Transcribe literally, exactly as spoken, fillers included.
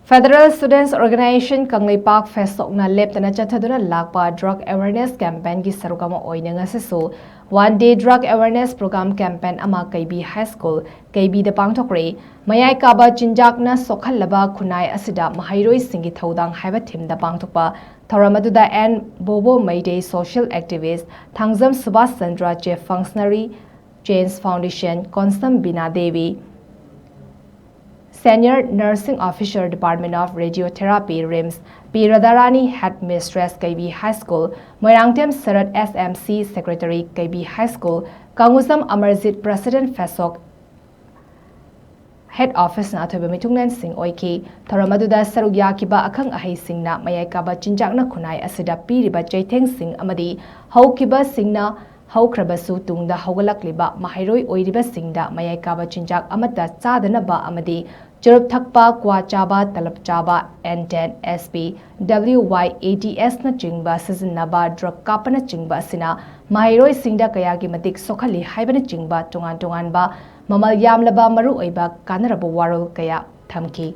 Federal Students Organization Kangleipak ꯐꯦꯁꯣꯛꯅ ꯂꯦꯞꯇꯅ ꯆꯠꯊꯗꯨꯅ ꯂꯥꯛꯄ drug awareness campaignꯒꯤ ꯁꯔꯨꯛ ꯑꯃ ꯑꯣꯏꯅ ꯉꯁꯤꯁꯨ One Day Drug Awareness Program campaign ꯑꯃ ꯀꯩꯕꯤ High School ꯀꯩꯕꯤꯗ ꯄꯥꯡꯊꯣꯛꯈ꯭ꯔꯦ꯫ ꯃꯌꯥꯏ ꯀꯥꯕ ꯆꯤꯟꯖꯥꯛꯅ ꯁꯣꯛꯍꯜꯂꯕ ꯈꯨꯟꯅꯥꯏ ꯑꯁꯤꯗ ꯃꯍꯩꯔꯣꯏꯁꯤꯡꯒꯤ ꯊꯧꯗꯥꯡ ꯍꯥꯏꯕ themeꯗ ꯄꯥꯡꯊꯣꯛꯄ ꯊꯧꯔꯝ ꯑꯗꯨꯗ N Bobo Meitei, social activist Thangjam Subhas Chandra, Chief Functionary, Change Foundation, Konsam Bina Devi, Senior Nursing Officer, Department of Radiotherapy, RIMS, P Radharani, Headmistress, ꯀꯩꯕꯤ High School, Moirangthem shirt, S M C Secretary, ꯀꯩꯕꯤ High School, ꯀꯥꯡꯉꯨꯖꯝ Amarjeet, President, ꯐꯦꯁꯣꯛ Head Officeꯅ ꯑꯊꯣꯏꯕ ꯃꯤꯊꯨꯡꯂꯦꯟꯁꯤꯡ ꯑꯣꯏꯈꯤ꯫ ꯊꯧꯔꯝ ꯑꯗꯨꯗ ꯁꯔꯨꯛ ꯌꯥꯈꯤꯕ ꯑꯈꯪ ꯑꯍꯩꯁꯤꯡꯅ ꯃꯌꯥꯏ ꯀꯥꯕ ꯆꯤꯟꯖꯥꯛꯅ ꯈꯨꯟꯅꯥꯏ ꯑꯁꯤꯗ ꯄꯤꯔꯤꯕ ꯆꯩꯊꯦꯡꯁꯤꯡ ꯑꯃꯗꯤ ꯍꯧꯈꯤꯕꯁꯤꯡꯅ ꯍꯧꯈ꯭ꯔꯕꯁꯨ ꯇꯨꯡꯗ ꯍꯧꯒꯠꯂꯛꯂꯤꯕ ꯃꯍꯩꯔꯣꯏ ꯑꯣꯏꯔꯤꯕꯁꯤꯡꯗ ꯃꯌꯥꯏ ꯀꯥꯕ ꯆꯤꯟꯖꯥꯛ ꯑꯃꯠꯇ ꯆꯥꯗꯅꯕ ꯑꯃꯗꯤ ꯆꯨꯔꯨꯞ ꯊꯛꯄ, ꯀ꯭ꯋꯥ ꯆꯥꯕ, ꯇꯂꯞ ꯆꯥꯕ, N ten, S P, W Y A D S ꯅꯆꯤꯡꯕ ꯁꯤꯖꯤꯟꯅꯕ, drug ꯀꯥꯞꯄꯅꯆꯤꯡꯕ ꯑꯁꯤꯅ ꯃꯍꯩꯔꯣꯏꯁꯤꯡꯗ ꯀꯌꯥꯒꯤ ꯃꯇꯤꯛ ꯁꯣꯛꯍꯜꯂꯤ ꯍꯥꯏꯕꯅꯆꯤꯡꯕ ꯇꯣꯉꯥꯟ ꯇꯣꯉꯥꯟꯕ ꯃꯃꯜ ꯌꯥꯝꯂꯕ ꯃꯔꯨꯑꯣꯏꯕ ꯀꯥꯟꯅꯔꯕ ꯋꯥꯔꯣꯜ ꯀꯌꯥ ꯊꯝꯈꯤ꯫